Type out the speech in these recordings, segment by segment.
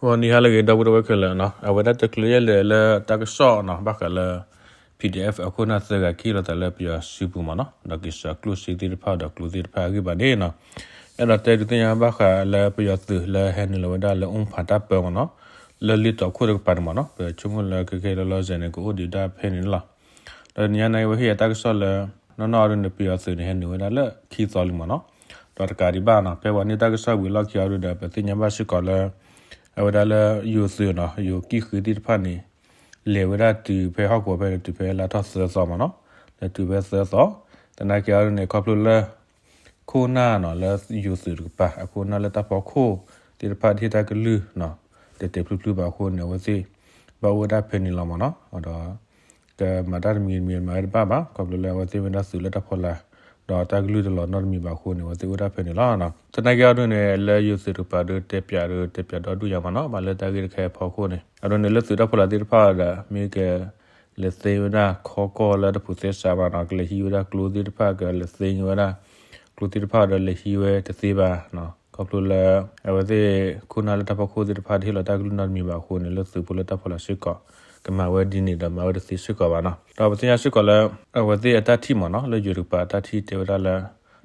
ဂီၤနံၤဟါလၢအဂ့ၤ ဒီပုၢ်ဝဲၢ်ခဲလၢာ်နီၤ, အဝဲဒၣ်တချုးယဲလဲၣ်လၢတၢ်ကစီၣ်နီၤ ဘၣ်ဃးလၢ P D F အခိၣ်နၢ်သၢဂၤကဟ့ၣ်လီၤသးလၢပယီၤစုပူၤမ့ၢ်နီၤ, ဒီးက့ၤစးကျိၣ်စ့သ့ၣ်တဖၣ်ဒီးကျိသ့ၣ်တဖၣ်အဂ့ၢ်ဘၣ်န့ၣ်နီၤ, အဲၣ်ဒိးတဲဒုးသ့ၣ်ညါဘၣ်ဃးလၢပယီၤသုးလၢဟဲနုာ်လီၤဝဲဒၣ်လၢအူဖးတၢ်ပၢမ့ၢ်နီၤ, လၢလ့တီခိၣ်တကပၤန့ၣ်မ့ၢ်နီၤ, ပဆိကမိၣ်လၢခဲခဲလီၤလီၤစဲးန့ၣ် ကအိၣ်ဒံးဒၣ်ဖဲန့ၣ်လီၤ. ဒီးနံၤညါန့ၣ် ဝဲဟ့ၣ်အတၢ်ကစီၣ်လၢ နီၢ်နီၢ်အီၤဒုန့ၣ် ပယီၤသုးန့ၣ် ဟဲနုာ်ဝဲဒၣ်လၢခံသီလံမ့ၢ်နီၤ, ဒီးတကးဒံးဘၣ်နီၤ, ဖဲပှၤန့ၢ်တၢ်ကစီၣ်ဝံၤအလီၢ်ခံအီၤဒုဒီး ပသ့ၣ်ညါဘၣ်စ့ၢ်ကီးလၢ အဝဲဒၣ်လၢယိၤသုးနီၤ, ယိၤကံၣ်ဃုသ့ၣ်တဖၣ်န့ၣ် လဲၤဝဲဒၣ်တုၤဖဲဟီၣ်ကဝီၤဖဲန့ၣ် တုၤဖဲလါထီၣ်သၢသီမ့ၢ်နီၤ, လၢတုၤဖဲသၢသီ, သနာ်က့အီၤဒုန့ၣ် ခီဖျိလၢ ခိၣ်နၢ်နီၤ လၢယိၤသုးတကပၤ အခိၣ်နၢ်လၢတၢ်ဖီခိၣ်သ့ၣ်တဖၣ် တဟ့ၣ်တၢ်ကလုၢ်နီၤ တဲာ်တဲာ်ဖျုးဖျုးဘၣ်အဃိန့ၣ် အဝဲသ့ၣ် ဘၣ်အိၣ်ဝဲဒၣ်ဖဲန့ၣ်လီၤမ့ၢ်နီၤ, ဒီး ကမၤတၢ်တမံၤမံၤမၤဝဲတဘၣ်ဘၣ်, ခီဖျိလၢအဝဲသ့ၣ်မ့ၢ်ဒၣ်သုးလၢတၢ်ဖီလာ်, ဒီးတၢ်ကလုၢ်တလီၤနီတမံၤဘၣ်အဃိန့ၣ် အဝဲသ့ၣ်အိၣ်ဒၣ်ဖဲန့ၣ်လီၤ. သနာ်က့အီၤဒုန့ၣ် လၢယိၤသုးတကပၤဒု တဲပၠးဒု တဲပၠးဒီဒူၣ်ညါမ့ၢ်နီၤ, မ့ၢ်လၢတၢ်ဂ့ၢ်တခါအဖီခိၣ်န့ၣ် အဒိန့ၣ် လၢသုးတၢ်ဖီလာ်သ့ၣ်တဖၣ်ဒီး မ့ၢ်က လဲၤသ့ဝဲဒၣ်ခီကီၢ်လၢတၢ်ဖိးသဲစးဘၣ်နီၤ, ကလဲၤဟံးဝဲဒၣ်ကျိသ့ၣ်တဖၣ် ကလဲၤသ့ဝဲဒၣ် ကျိသ့ၣ်တဖၣ်ဒီးလဲၤဟံးဝဲတသ့ဘၣ်နီၤ, ခီဖျိလၢ အဝဲသ့ၣ်ခိၣ်နၢ်လၢတၢ်ဖီခိၣ်သ့ၣ်တဖၣ် တဟ့ၣ်လီၤတၢ်ကလုၢ်နီတမံၤဘၣ်အဃိန့ၣ် လၢသုးဖိလၢတၢ်ဖီလာ်စ့ၢ်ကီး ကမၤဝဲဒ်န့ၣ်ဒီး မၤဝဲတသ့စ့ၢ်ကီးဘၣ်နီၤ. ဒီးပသ့ၣ်ညါစ့ၢ်ကီးလၢ အဝဲသ့ၣ်အတၢ်ထံၣ်မ့ၢ်နီၤ, လၢယိၤတကပၤအတၢ်ထံၣ်တဲဝဲဒၣ်လၢ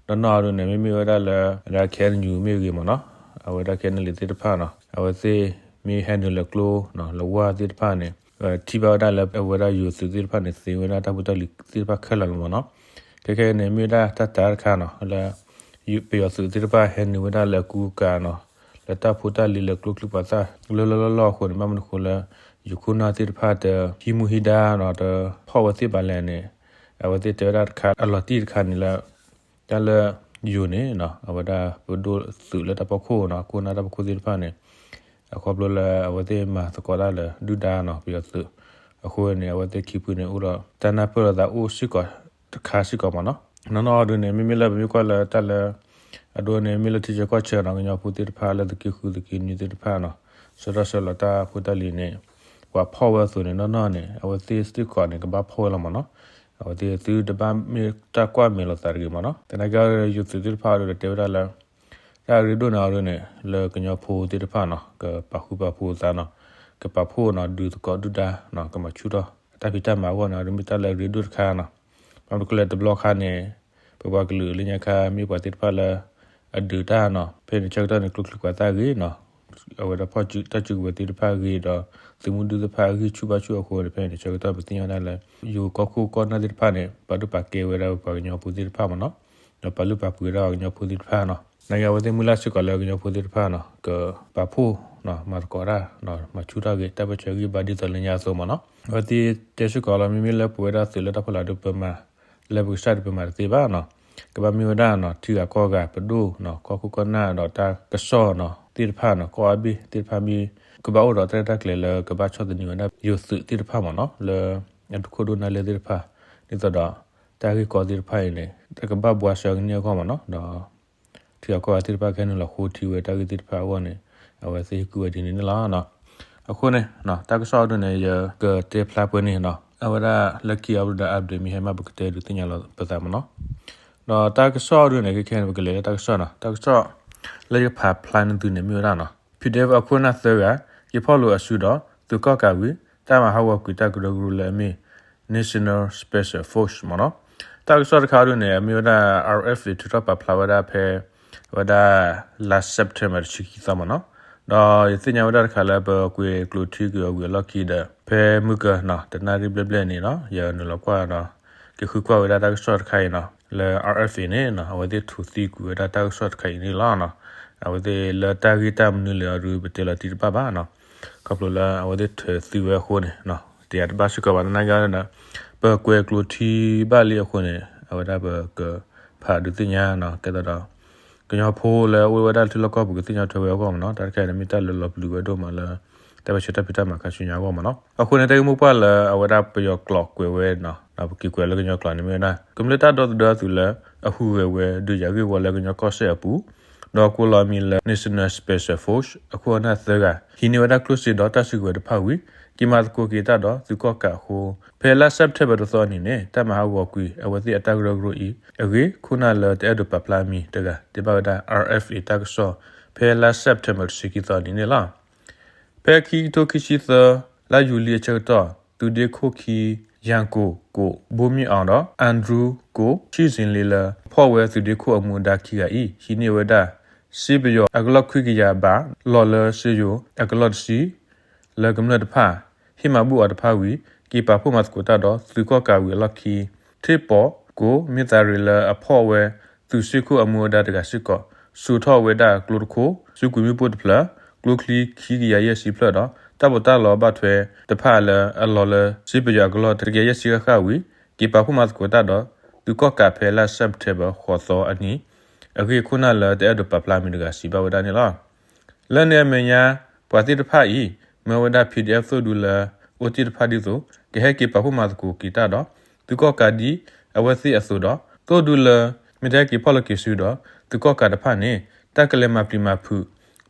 နီၢ်နီၢ်အီၤဒုန့ၣ် မ့မ့ၢ်ဝဲဒၣ်လၢ အဝဲဒၣ် K N U မ့ၢ်ဂ့ၤမ့ၢ်နီၤ, အဝဲဒၣ် K N L A သ့ၣ်တဖၣ်နီၤ, အဝဲသ့ၣ်မ့ၢ်ဟဲနုာ်လီၤကျိ လၢဝါသ့ၣ်တဖၣ်န့ၣ် ထံၣ်ဘၣ်ဝဲဒၣ်လၢအဝဲဒၣ်ယိၤသုးသ့ၣ်တဖၣ်န့ၣ် သ့ဝဲဒၣ်တၢ်ဖိတၢ်လံၤသ့ၣ်တဖၣ်ခဲလၢာ်လီၤမ့ၢ်နီၤ. ခဲခဲအံၤန့ၣ် မ့ၢ်ဝဲဒၣ်တၢ်တၤတခါနီၤ လၢ ပယီၤသုးသ့ၣ်တဖၣ်ဟဲနုာ်ဝဲဒၣ်လၢအကူအကၤနီၤ, လၢတၢ်ဖိတၢ်လံၤလၢကျိချံပှၤသၣ် လၢလၢလီၢ်လီၢ်အဃိန့ၣ် ဘၣ်မနုၤအဃိလၢ ယိၤခိၣ်နၢ်သ့ၣ်တဖၣ်တဟံးမူဟံးဒါနီၤ, တဖီၣ်ဝဲသ့ၣ်ဘၣ်လဲၣ်န့ၣ် အဝဲသ့ၣ်တဲဝဲဒၣ်တခါ အလီၤတံၢ်တခါန့ၣ်လၢ တၢ်လၢယိၤန့ၣ်နီၤ အဝဲဒၣ်ပဒိၣ်သုးလၢတၢ်ဖီခိၣ်နီၤ ခိၣ်နၢ်တၢ်ဖီခိၣ်သ့ၣ်တဖၣ်န့ၣ် အခီဖျိလၢအဝဲသ့ၣ်မၤသကိးတၢ်လၢဒုၣ်ဒါနီၤ ပယီၤသုး အဃိန့ၣ် အဝဲသ့ၣ်ခံဖုန့ၣ် အိၣ်ဒီးတၢ်နၢ်ပၢၢ်လိာ်သးအိၣ်စ့ၢ်ကီးတခါစ့ၢ်ကီးမ့ၢ်နီၤ. နီၢ်နီၢ်အီၤဒုန့ၣ် မ့မ့ၢ်လၢပမ့ၢ်ကွၢ်လၢတၢ်လၢ အဒိန့ၣ် မ့ၢ်လၢထံဆၢကီၢ်ဆၢနီၤ ကညီဖိသ့ၣ်တဖၣ်လၢသုးက့ဃုသုးက့နွံသ့ၣ်တဖၣ်နီၤ ဆှၢထီၣ်ဆှၢလီၤတၢ်ဖိတၢ်လံၤန့ၣ် ပှၤဖီၣ်ဝဲအသိးန့ၣ် နီၢ်နီၢ်န့ၣ် အဝဲသ့ၣ်စ့ၢ်ကီးန့ၣ် ကဘၣ်ဖီၣ်ဝဲလီၤမ့ၢ်နီၤ. အဝဲသ့ၣ်သုတဘၣ်မ့ၢ်တၢ်ကွၢ်မဲာ်လိာ်သးတဂ့ၤမ့ၢ်နီၤ. သနာ်က့အီၤဒု ယိၤသုးသ့ၣ်တဖၣ်အီၤဒုဒီးတဲဝဲဒၣ်လၢ တၢ်အရ့ဒိၣ်န့ၣ်အီၤဒုန့ၣ် လၢကညီဖိသ့ၣ်တဖၣ်နီၤ ကပာ်ဃူပာ်ဖိးသးနီၤ ကပာ်ဖှိၣ်နီၤ ဒုးသကိးဒုၣ်ဒါနီၤ ကမၤဆူၣ်ထီၣ်တၢ်ဖံးတၢ်မၤအဂီၢ်န့ၣ် အီၤဒုမ့ၢ်တၢ်လၢအရ့ဒိၣ်တခါနီၤ. ဘၣ်မနုၤလဲၣ်တဘျီခါန့ၣ် ပပှၤကလုာ်လၢညါခါ မ့ၢ်ပှၤသ့ၣ်တဖၣ်လၢ အဒုးတၢ်နီၤ ဖဲန့ၣ်ဆၢကတီၢ်န့ၣ် ကျိချံပှၤသၣ်ဂ့ၤနီၤ အဝဲဒၣ်ဖီၣ်တၢ်စုကဝဲၤသ့ၣ်တဖၣ်ဂ့ၤဒီး သုးမုၢ်ဒိၣ်သ့ၣ်တဖၣ်အဂံၢ်ဆူၣ်ဘါဆူၣ်အဃိန့ၣ် ဖဲန့ၣ်ဆၢကတီၢ်ပသ့ၣ်ညါဝဲဒၣ်လၢ ယိၤကီၢ်ခိၣ်ကီၢ်နၢ်သ့ၣ်တဖၣ်န့ၣ် ပာ်ဒိၣ်ပာ်ကဲဝဲဒၣ်ပပှၤကညီဖိသ့ၣ်တဖၣ်မ့ၢ်နီၤ ဒီးပာ်လုၢ်ပာ်ပှ့ၤဝဲဒၣ်ပှၤကညီဖိသ့ၣ်တဖၣ်နီၤ. သနာ်က့အဝဲသ့ၣ်မုၢ်လၢ်စ့ၢ်ကီးလၢကညီဖိသ့ၣ်တဖၣ်နီၤ ကပာ်ဖှိၣ် မၤသကိးတၢ် မၤဆူၣ်ထီၣ်က့ၤတၢ်ပၢဆှၢဂံၢ်ဘါဒ်သိးလၢညါအသိးမ့ၢ်နီၤ. အဝဲသ့ၣ်တဲစ့ၢ်ကီးလီၤ မ့မ့ၢ်လၢပဝဲဒၣ်သုးလၢတၢ်ဖီလာ်ဒုပမၤ လၢပကစၢ်ဒုပမၤတသ့ဘၣ်နီၤ. ကဘၣ်မ့ၢ်ဝဲဒၣ်နီၤ ထံဂၤကီၢ်ဂၤပဒိၣ်နီၤ ကီၢ်ခိၣ်ကီၢ်နၢ်ဒီးတၢ်ကစီၣ်နီၤ သ့ၣ်တဖၣ်နီၤ ကီၢ်အါဘ့ၣ်သ့ၣ်တဖၣ်မ့ၢ် ကဘၣ်အိၣ်ဒီးတၢ်ရဲၣ်တၢ်ကျဲၤလၢကဘၣ်ဆီၣ်သနံးဝဲဒၣ်ယိၤသုးသ့ၣ်တဖၣ်မ့ၢ်နီၤ လၢအဒူၣ်ခိၣ်ဒိၣ်နၢ်လဲၢ်သ့ၣ်တဖၣ် ဒ်သိးဒီး တၢ်ဂ့ၢ်ကီသ့ၣ်တဖၣ်အံၤန့ၣ် တၢ်ကဘၣ်ဘှါဆှဲကန့ၢ်အဂီၢ်မ့ၢ်နီၤ ဒီး ထံဂၤကီၢ်ဂၤသ့ၣ်တဖၣ်ကဟဲနုာ်လီၤဃိထံဝဲတၢ်ဂ့ၢ်သ့ၣ်တဖၣ်အဂီၢ်န့ၣ် အဝဲသ့ၣ်ဟ့ၣ်ကူၣ်ဝဲဒ်န့ၣ်န့ၣ်လီၤ. အဃိန့ၣ် တၢ်ကစီၣ်အဒိန့ၣ် ယကတဲဖျါပှဲၤန့ၣ်နီၤ အဝဲဒၣ်လၢခံအီၤဒုဒီး update မ့ၢ်ဟဲမးပကတဲဒုးသ့ၣ်ညါလီၤပသးမ့ၢ်နီၤ. ဒီးတၢ်ကစီၣ်အဒိန့ၣ် ခဲခဲန့ၣ် ပကလဲၤလၢတၢ်ကစီၣ်နီၤ တၢ်ကစီၣ် လၢယဖးဖျါန့ၢ်သုန့ၣ် မ့ၢ်ဝဲဒၣ်နီၤ PDF အခိၣ်နၢ်သၢဂၤ က့ၤဖီၣ်လိာ်အစုဒီး သုးကီၣ်ကးဝံၤ တၢ်မၤဟးဂီၤကွံာ်တၢ်ကရၢကရိလၢအမ့ၢ် National Special Force မ့ၢ်နီၤ. တၢ်ကစီၣ်တခါအဒိန့ၣ် အမ့ၢ်ဝဲဒၣ် R F A ထုးထီၣ်ပာ်ဖျါဝဲဒၣ်ဖဲ ဝဲဒၣ် လါ September တဆံခံသီမ့ၢ်နီၤ. ဒီးယသ့ၣ်ညါဝဲဒၣ်တခါလၢပကွဲၤကျိၤထံက့ၤအီၤဝံၤအလီၢ်ခံဒီး ဖဲမုၢ်ကၢနီၤ တနၣ်ရံၣ်ဘျဲၣ်ဘျဲၣ်န့ၣ်နီၤ ယနုာ်လီၤကွၢ်ဒီး က့ၤဃုကွၢ်ဝဲဒၣ်တၢ်ကစီၣ်တခါအံၤနီၤ လၢ R F A န့ၣ်နီၤ အဝဲသ့ၣ်ထုးသံကွံာ်ဝဲဒၣ်တၢ်ကစီၣ်တခါအံၤန့ၣ်လီၤ. အဝဲသ့ၣ်လၢတၢ်ဂ့ၢ်တၢ်မနုၤလဲၣ်အီၤဒု ပတဲလီၤတံၢ်တဘၣ်ဘၣ်နီၤ. ခီဖျိလၢအဝဲသ့ၣ်ထုးသံဝဲအဃိန့ၣ် တယာ်တဘၣ်စ့ၢ်ကီးဘၣ် သနာ်က့ဒီး ပကွဲၤကျိၤထံဘၣ်လံအဃိန့ၣ် အဝဲဒၣ်ပကဖးဒုးသ့ၣ်ညါနီၤ ကဲသိးဒီး ကညီဖိလၢအိၣ်ဝဲဒၣ်လၢထံလီၢ်ကီၢ်ပူၤကသ့ၣ်ညါထွဲဝဲအဂီၢ်မ့ၢ်နီၤ. တၢ်တခါအံၤန့ၣ်မ့ၢ်တၢ်လၢလီၤပျံၤဝဲဒိၣ်မးလၢ တၢ်ပၢဆှၢတၢ်ဖံးတၢ်မၤခါဆူညါအဂီၢ်မ့ၢ်နီၤ. အဃိန့ၣ် တၢ်ဂ့ၢ်မိၢ်ပှၢ်လၢအဝဲဒၣ်ပယီၤကျိာ်ကွဲးဝဲနီၤ ပက့ၤကွဲးလၢကညီကျိာ်န့ၣ်မ့ၢ်ဝဲဒၣ် ကမျၢၢ်တၢ်ဒီသဒၢအသုးလၢ အဟူးဂဲၤဝဲဒုးယၤဂ့ၢ်ဝီလၢကညီကီၢ်စဲၣ်အပူၤ ဒီးကိးလီၤအမံၤလၢ National Special Force အခိၣ်အနၢ်သၢဂၤ ဟံးန့ၢ်ဝဲဒၣ်ကျိၣ်စ့ဒီးတၢ်စုကဝဲၤတဖၣ်ဝံၤ က့ၤမၤသကိးက့ၤတၢ်ဒီးသုးကီၣ်ကးအဃိ ဖဲလါ September တသီအနံၤန့ၣ် တၢ်မၤဟးဂီၤကွံာ်အဝဲသ့ၣ်အတၢ်ကရၢကရိအံၤအဂ့ၢ် ခိၣ်နၢ်လၢတအဲၣ်ဒိးပာ်ဖျါအမံၤတဂၤ တဲဘၣ်ဝဲဒၣ် R F A တၢ်ကစီၣ် ဖဲလါ September တဆံခံသီအနံၤန့ၣ်လီၤ. ဖဲခံကထိခံဆံသၢ လါယူၤလံအဆၢကတီၢ် သုးဒ့ခိၣ်ခံ ယၣ်ကိၣ်ကိၣ် ဘိမ့ၣ်အီၣ်ဒီး အၣ်ဒရူကိၣ် ဆံၣ်စ့လ့လၢ ဖီၣ်ဝဲသုးဒ့ခိၣ်အမူဒါခံဂၤအံၤ ဟံးန့ၢ်ဝဲဒၣ် စ့ပယီၤအကလီၢ်ခွံကယၤဘး လီၤလၢစ့ယိၤအကလီၢ်တဆံ လၢကမျၢၢ်တဖၣ် ဟ့ၣ်မၤဘူၣ်အီၤတဖၣ်ဝံၤ က့ၤပာ်ဖှိၣ်မၤသကိးတၢ်ဒီး သုးကီၣ်ကးဝံၤအလီၢ်ခံ ထ့ၣ်ပီၣ်ကိၣ် မ့ၢ်သးရ့ၤလၢအဖီၣ်ဝဲ သုးစ့ၢ်ခိၣ်အမူအဒါတဂၤစ့ၢ်ကီး စိာ်ထီၣ်ဝဲဒၣ်ကျိတခိၣ်, စုကွံာ်မ့ၣ်ပိၢ်တဖျၢၣ်, ကျိချံခံကယၤယဲၢ်ဆံဖျၢၣ်ဒီး တၢ်ပီးတၢ်လီဘၣ်ထွဲတဖၣ်လၢအလီၤလၢ စ့ပယီၤအကလီၢ်တကယၤယဲၢ်ဆံဃၣ်ဃၣ်ဝံၤ က့ၤပာ်ဖှိၣ်မၤသကိးတၢ်ဒီး သုးကီၣ်ကးဖဲလါစဲးပထ့ဘၢၣ် ဃိးသီအနံၤ အဂ့ၢ်အခိၣ်နၢ်လၢတအဲၣ်ဒိးပာ်ဖျါမံၤတဂၤစံးဘၣ်ဝဲဒၣ်န့ၣ်လီၤ. လၢန့ၣ်အမဲာ်ညါ ပှၤသ့ၣ်တဖၣ်အံၤ မၢဝဲဒၣ် ပီၣ်ဒံၣ်အဲၣ် သိၣ်ဒူလၢ အိၣ်တ့ၢ်တဖၣ်ဒ်သိး ကဟဲက့ၤပာ်ဖှိၣ်မၤသကိးက့ၤတၢ်ဒီး သုးကီၣ်ကးဒ်အဝဲသ့ၣ်အသိးဒီး သိၣ်ဒူလၢ မ့ၢ်တဟဲက့ၤဖီၣ်လီၤက့ၤစုဒီး သုးကီၣ်ကးတဖၣ်န့ၣ် တၢ်ကလဲၤမၤပျံၤမၤဖုး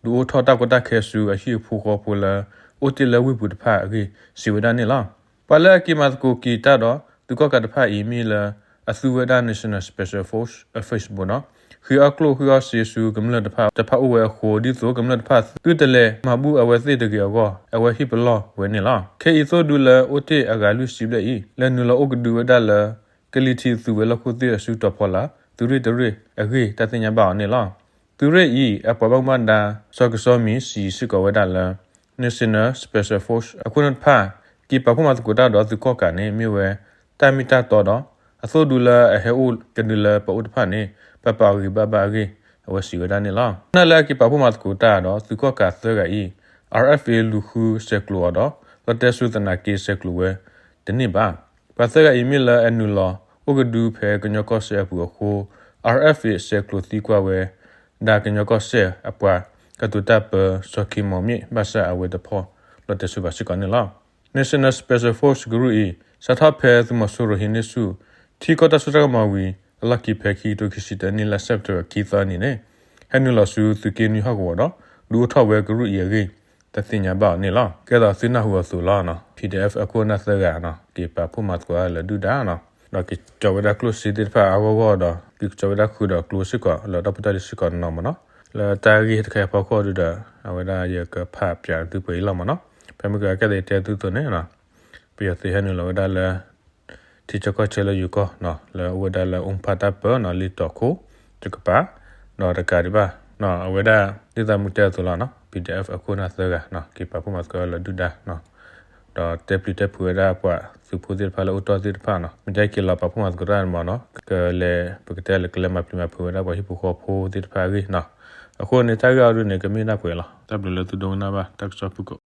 ဒုးအိၣ်ထီၣ်တၢ်ကီတၢ်ခဲဆူအဟံၣ်အဖိဃီဖိလၢ အိၣ်တ့ၢ်လၢဝ့ၢ်ပူၤတဖၣ်အဂ့ၢ် စံးဝဲဒၣ်န့ၣ်လီၤ. ပှၤလၢအက့ၤမၤသကိးက့ၤတၢ်ဒီး သုးကီၣ်ကးတဖၣ်အံၤ မ့ၢ်လၢအသူဝဲဒၣ် National Special Force အ Facebook ဒီး ဃ့အီၣ်ကျိၣ်ဃ့အီၣ်စ့ဆူကမျၢၢ်တဖၣ် တဖၣ်အိၣ်ဝဲအဃိ ဒ်သိးကမျၢၢ်တဖၣ်သုတလဲၤမၤဘူၣ်အဝဲသ့ၣ်တဂ့ၤအဂီၢ် အဝဲဟ့ၣ်ပလီၢ်ဝဲန့ၣ်လီၤ. ခဲအံၤသိၣ်ဒူလၢအိၣ်တ့ၢ်အဂၤလွံၢ်ဆံဘျဲၣ်အံၤ လဲၤနုာ်လီၤအိၣ်ကဒုဝဲဒၣ်လၢ ကလံၤထံးသုးဝဲၤလီၢ်ခိၣ်သ့ၣ်အစုတီၤဖီလာ် သုးရ့ၣ်တရ့ၣ်အဂ့ၢ် တၢ်သ့ၣ်ညါဘၣ်အီၤန့ၣ်လီၤ. သုးရ့ၣ်အံၤ အပှၤဘၣ်မူဘၣ်ဒါ စီၤကစီမံၤ စံးစ့ၢ်ကီးဝဲဒၣ်လၢ National Special Force အခိၣ်နၢ်တဖၣ် က့ၤပာ်ဖှိၣ်မၤသကိးတၢ်ဒီးသုးကီၣ်ကးန့ၣ် မ့ၢ်ဝဲတၢ်မ့ၢ်တၢ်တီဒီး အသိၣ်ဒူလၢအဟဲအိၣ်ကဒုလၢပအိၣ်တဖၣ်န့ၣ် ပပာ်အဂံၢ်ဘါဘၣ်အဂ့ၢ် အဝဲစံးဝဲဒၣ်န့ၣ်လီၤ. ခိၣ်နၢ်လၢအက့ၤပာ်ဖှိၣ်မၤသကိးတၢ်ဒီးသုးကီၣ်ကးသၢဂၤအံၤ RFA လူၤဃုဆဲးကျိးအီၤဒီး လီတဲစိသနာ်က့ဆဲးကျိးဝဲတန့ၢ်ဘၣ်. ပှၤသၢဂၤအံၤမ့ၢ်လၢအနုာ်လီၤအိၣ်ကဒုဖဲကညီကီၢ်စဲၣ်အပူၤအဃိ RFA ဆဲးကျိးသံကွၢ်ဝဲ ဒၣ်ကညီကီၢ်စဲၣ်အပှၤကတိၤတၢ်ပၢ စီၤခ့မီၣ်မ့ၣ် ဘၣ်ဆၣ်အဝဲတဖီၣ်လီတဲစိဘၣ်စ့ၢ်ကီးန့ၣ်လီၤ. National Special Force ကရူၢ်အံၤ စးထီၣ်ဖဲသုးမီၤစိရိၤဟံးန့ၢ်ဆူၣ် ထံကီၢ်တၢ်စိတၢ်ကမီၤဝံၤ အလီၢ်ခံဖဲခံကထိခံဆံတၢနံၣ် လါစဲးပထ့ဘၢၣ်ခံသီအနံၤန့ၣ် ဟဲနုာ်လီၤဆူသုးက့နွံဟီၣ်ကဝီၤဒီး ဒုးအိၣ်ထီၣ်ဝဲကရူၢ်အံၤအဂ့ၢ် တၢ်သ့ၣ်ညါဘၣ်အီၤန့ၣ်လီၤ. ကဲသိးသုနၢ်ဟူအသိးလီၤ. PDF အခိၣ်နၢ်သၢဂၤ က့ၤပာ်ဖှိၣ်မၤသကိးလၢဒုၣ်ဒါနီၤ, ဒီးက့ၤကၠီဝဲဒၣ်ကျိၣ်စ့သ့ၣ်တဖၣ်အဂီၢ်ဂီၢ်ဒီး က့ၤကၠီဝဲဒၣ်ဃုာ်ဒီးကျိစ့ၢ်ကီး လၢတၢ်ဖိတၢ်လံၤစ့ၢ်ကီးနီၤမ့ၢ်နီၤ, လၢတၢ်ဂ့ၢ်တခါအံၤအဖီခိၣ်ဒုဒီး အဝဲဒၣ်ယကဖးပၠးသုပှဲၤအံၤလီၤမ့ၢ်နီၤ, ဖဲမ့ၢ်ကကဲသိးယတဲသုသိးန့ၣ် ပယီၤသုးဟဲနုာ်လီၤဝဲဒၣ်လၢ ထံဆၢကီၢ်ဆၢလၢယိၤကီၢ်နီၤ လၢအအိၣ်ဝဲဒၣ်လၢ အူဖးတၢ်ပၢနီၤ လံာ်တီၤခိၣ်တကပၤ, ဒီးတကးဒံးဘၣ် အဝဲဒၣ်ဒ်သိးမုၢ်တဲအသိးလီၤနီၤ PDF အခိၣ်နၢ်သၢဂၤ က့ၤပာ်ဖှိၣ်မၤသကိးလၢဒုၣ်ဒါ ဒီးတဲပျံၤတဲဖုးဝဲဒၣ်ပှၤသုးဖိသ့ၣ်တဖၣ်လၢအိၣ်တီၢ်သ့ၣ်တဖၣ်နီၤ, မ့ၢ်တဲက့ၤလီၤပာ်ဖှိၣ်မၤသကိးတၢ်မ့ၢ်နီၤ ကလဲၤ ပကတဲလၢကလဲၤမၤပျံၤမၤဖုးဝဲဒၣ်ပှၤဟံၣ်ဖိဃီဖိသ့ၣ်တဖၣ်အဂ့ၢ်နီၤ, အဃိန့ၣ်တၢ်ဂ့ၢ်အီၤဒုန့ၣ် ကမ့ၢ်ဒၣ်ပှဲၤလီၤ. တၢ်ဘျုးလၢသုဒိကနၣ်ဘၣ် တၢ်ကစီၣ်ဖုၣ်ကိာ်